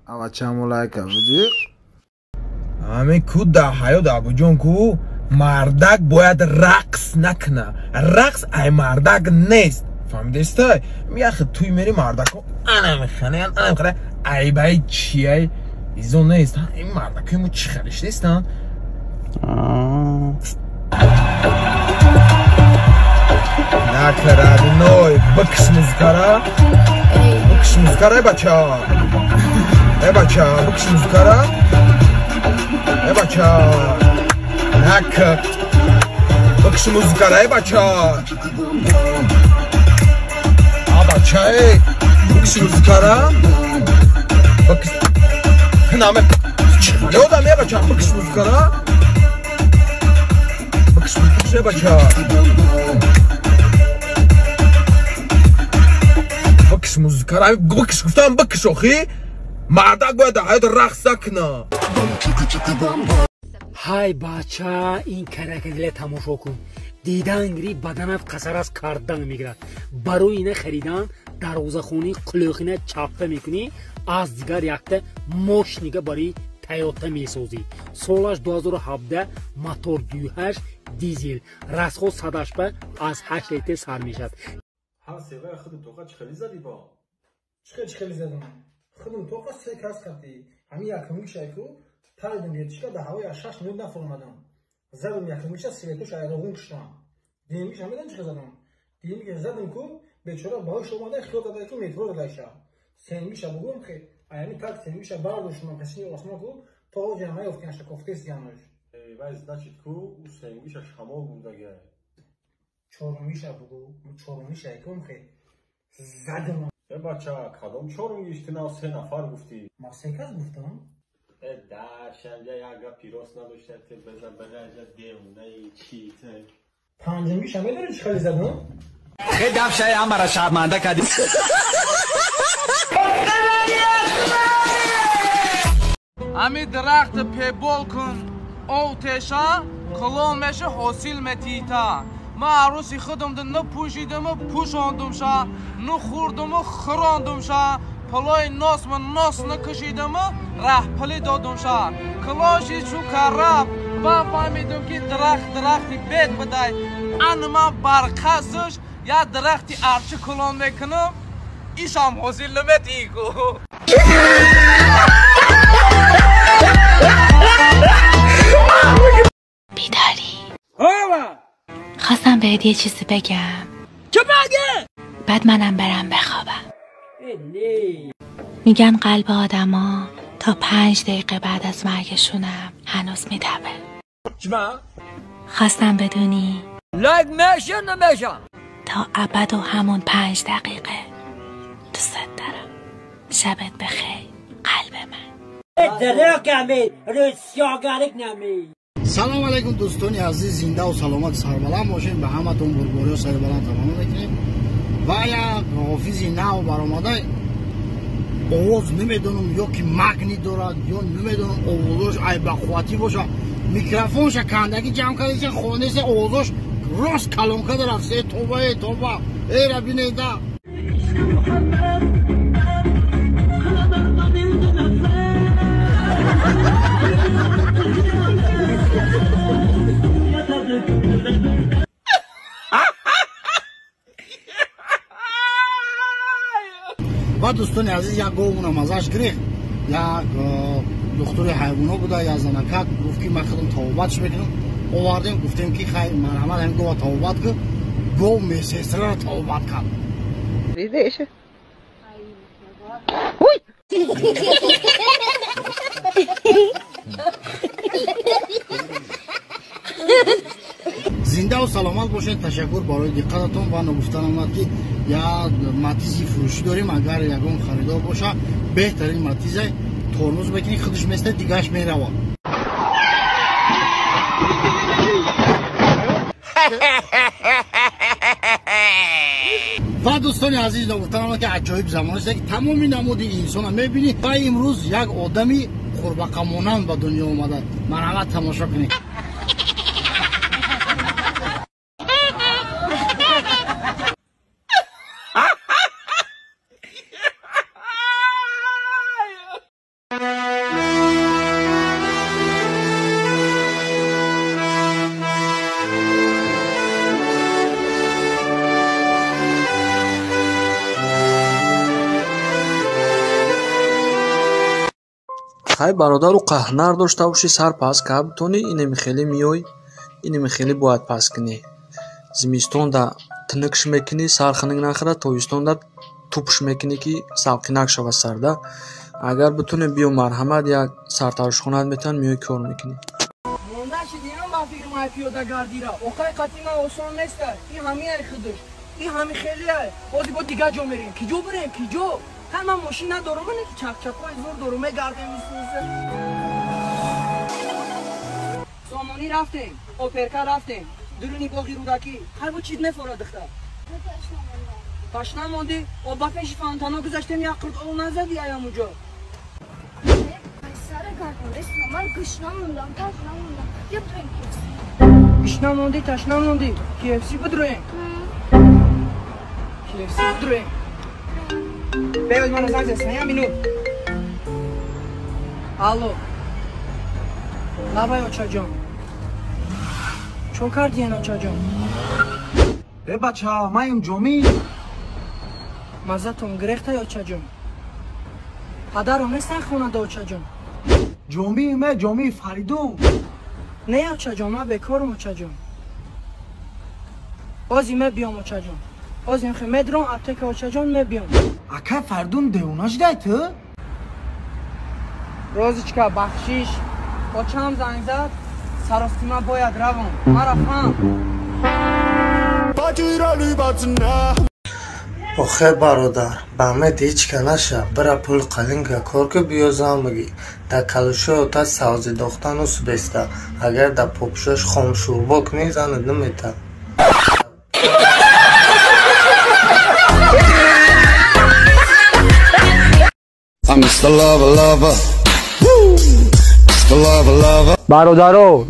Авачамо лайка буди. Ами ку да ҳаёт Абуҷон ку мардак бояд рақс накуна. Рақс ай мардак нест. Фаҳмидестай? Яхе туй мери мардако ана механаян, ана механа айбай чиай изо нест. Ин мардакои мо чӣ халиш нестанд? Накарадной, бикш музыкара. Бикш музыкара, эй бача. Эй бача, бикш музыкара. Эй бача. Нак. Бикш музыкара, эй бача. А бача, эй. Бикш музыкара. Бикш. Наме. Чӣ одам, эй бача, бикш музыкара. Бикш, бикш, эй бача. Бикш музыкара, бикш гуфтам, бикш охи. Мардак бояд дар ҳаёт рақс накуна. Ҳай бача, ин каракадила тамошо кун. Дидан гири баданат қасарас кардан мегирад. Барои ина харидан дарвозахонаи қулӯхина чаппа мекунӣ, аз дигар якта мошнига барои Тойота месозӣ. Солаш 2017, мотор 2.8 дизел, расход садашпа аз 8 литр сар мешавад. Ҳа севаи худам тоқа чӣ хеле задӣ бо? Чӣ хеле задам? Худам тоқа се кас кардӣ. Ҳамин якумгиша ку паридам гертишка дар ҳавои аз 6 минут нафуромадам. Задам якумгиша светош айроғун куштам. Дуюмгиша медонӣ чӣ хел задам? Дуюмгиша задам ку бечора ба ҳуш омада хиёл дада ки метро дадайша. Сеюмгиша бугум хе аями так сеюмгиша бардоштам касини осмон ку то ҳоҷа наёфтианша кофтесиянуш. Вай значит ку ӯ сеюмгиша шамол бурдага. Чорумгиша бугу, чорумгиша кум хе задам. Э бача, кадом чорумгиш ту нав се нафар гуфтӣ? Ма се кас гуфтам? Э даршанҷа як гапи рост надошта те беза беғаҷа девонаи чӣ те. Панҷумгиша медонӣ чӣ хеле задам? Хеле дафшаи ҳамаро шарманда кардӣ. Ҳами дарахт пебол кун, ов теша, калон меша ҳосил метита. Ман арӯси худамда ну пӯшидаму пӯшондумша, ну хӯрдуму хӯрондумша, палои носма нос накашидаму раҳпалӣ додумша. Калонши чӯ караб, ман фаҳмидум ки дарахт дарахти бед будай. Ан ман барқасш як дарахти арчи калон мекунам, ишам ҳосил наметиҳӣ ку. بیداری؟ خواستم بهت یه چیزی بگم. چه بگه؟ بعد منم برم بخوابم. میگن قلب آدما تا 5 دقیقه بعد از مرگشونم هنوز میدوه. خواستم بدونی لایک میشه نمیشه تا ابد و همون 5 دقیقه دوست دارم. شبت بخیر قلب من. Салом алейкум дӯстони азиз, зинда ва саломат сарбаланд бошед. Ба ҳаматон бурбориё сарбаланд тамом мекунем. Ва як ҳофизи нав баромада, овоз намедонам ё ки магнит дорад ё намедонам овозош ай ба қувватӣ бошад. Микрофонша кандагӣ ҷамъ кардаша хонеса овозош рост калонка дарафт. Э тоба, э тоба, э рабинеда. Ва дӯстони азиз, як говуна мазаш гирифт, як духтури ҳайвоно буда, як занакак гуфт ки ман худам тавобатш мекунам. Овардем, гуфтем ки хай марҳамат, ҳамин гова тавобат кун. Гов медсестраро тавобат кард. Зинда ва саломат бошед. Ташаккур барои диққататон ва ногуфтан омад ки як матизи фурӯшӣ дорем. Агар ягон харидор боша, беҳтарин матиза тормоз мекунӣ, худаш места, дигаш меравад. Ва дӯстони азиз, ногуфтан омад ки аҷоиб замон аст ки тамоми намуди инсона мебинӣ ва имрӯз як одами қурбақамонанд ба дунё омада. Марҳамат, тамошо кунед. Хай бародару қаҳнар дошта бошӣ, сар пас кар битонӣ, инеми хеле миёй, инеми хеле бояд пас кунӣ. Зимистонда тинукш мекунӣ, сар хунук нахӯрад, тобистонда тупш мекунӣ, ки салқинак шавад сарда. Агар битонӣ биё, марҳамат, як сартарошхонаат метавон, миёй кор мекунӣ. Монда шидиам ба фикр май пиёдагардира. Оқай қатъи ман осон неста. Ин ҳамиай худаш. Ин ҳами хелиай. Бози бо дигар ҷо мерем. Ки ҷо бирем? Ки ҷо? Хай ман мошин надорам, ман ки чақчақҳои зур дорам, мегардем мисниса. Сомонӣ рафтем, оперка рафтем, дуруни боғи Рӯдакӣ. Хай бо чиз мефорад духтар? Ташна мондӣ? Об ба пеши фонтано гузаштем, як қурт об назадӣ аям уҷо. Ман гушна мондам, ташна мондам. Бия бидроем KFC. Гушна мондӣ, ташна мондӣ. KFC бидроем. KFC бидроем. Беёд мана занг зад, я минут. Алло. Лабай очаҷон. Чо кардиен очаҷон? Э бача, маем ҷомӣ. Маззатон гирехтай очаҷон. Падаром нестан хонада очаҷон? Ҷомии ме, ҷомии Фаридун. Не очаҷон, ман бекорам очаҷон. Ози мебиём очаҷон. Ози мехе медром аптека очаҷон мебиём. Акай Фаридун девона шидай ту? Розичка, бахшиш. Очам занг зад, саростима бояд равам. Мара фаҳм. Охе бародар, ба мед ҳеҷ ка наша, бира пул қалинга кор ки биё зан бигӣ. Дар калушои оташ савзӣ дохтан усбеста, агар дар попшош хомшӯрбо кунӣ занат намета. Бародаро,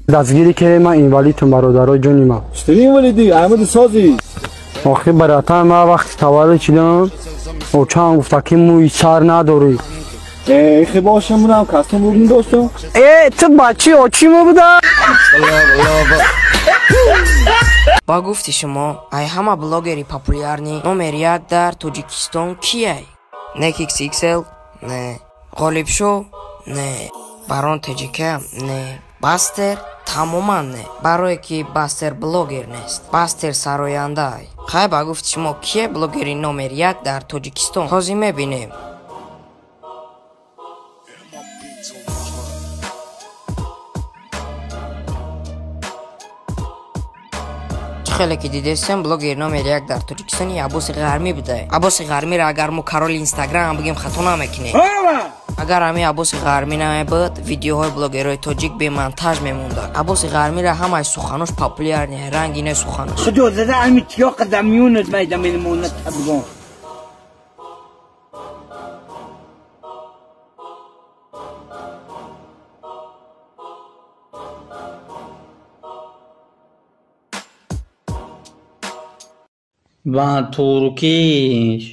дастгирӣ кардем, ман инвалидам, бародаро, ҷони ман. Чӣ инвалидӣ? Аҳмади созӣ. Охи баратан, ман вақти таваллуд шидам, очам гуфта ки мӯи сар надорӣ. Э, бошам будам, кастом будем досто. Э, ту бачи очимо буда? Ба гуфти шумо, ай ҳама блогери популярный номер як дар Тоҷикистон кияй? Не XXL? Не. Ғолибшо? Не. Барон ТЖК? Не. Бастер? Тамоман не. Барое ки Бастер блогер нест. Бастер сарояндаай. Хай ба гуфти шумо кие блогери номер як дар Тоҷикистон? Ҳозир мебинем. Хеле ки дидестем, блогери номер як дар Тоҷикистони Аббоси Ғармӣ будае. Аббоси Ғармиро агар мо кароли Инстаграм бигем, хато намекунем. Агар ҳами Аббоси Ғармӣ намебуд, видеоҳои блогерҳои тоҷик бемонтаж мемонданд. Аббоси Ғармиро ҳамаи суханош популярне, ранги не суханош. Худо зада ҳами тиёқа дар миёнат майда мемонад табгон. Ба туркиш.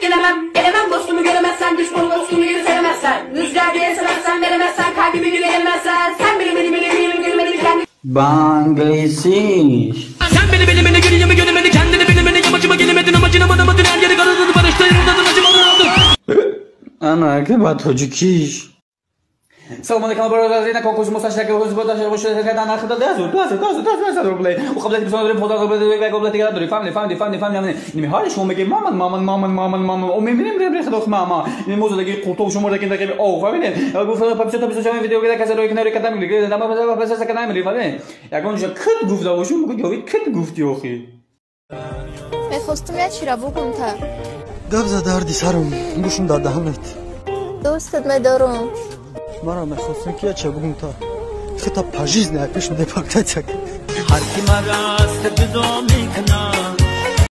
Gelemem, gelemem dostumu göremezsen, düşmanı dostumu geri sevemezsen. Rüzgar diye seversen, veremezsen, kalbimi güle gelemezsen. Sen beni beni beni beni görmedin kendini. Ба англисиш. Sen beni beni beni görüyor mu göremedin kendini bilemedin yamacıma gelemedin amacına varamadın her yeri karadın barıştırmadın acımadın aldın. Ана ки ба тоҷикиш. Салом алейкум, бародари конкурс мусташраки рублей. Ҳали шумо мегӯед маман маман маман маман маман о мебинем ребре худох мама ин мозадаги қуртоб шумо даки даки о фаҳмидед ягон ҷо кит гуфта бошум мегӯяд ёви кит гуфти охи. Мехостум як чира бугум та. Гап за дарди сарам, гӯшум дар даҳанат. Дӯстат медорам. Мара мехостам ки як чира бугум та. Хита пожизненно пешм депортация. Ҳар ки мараст ҷудо мекунад.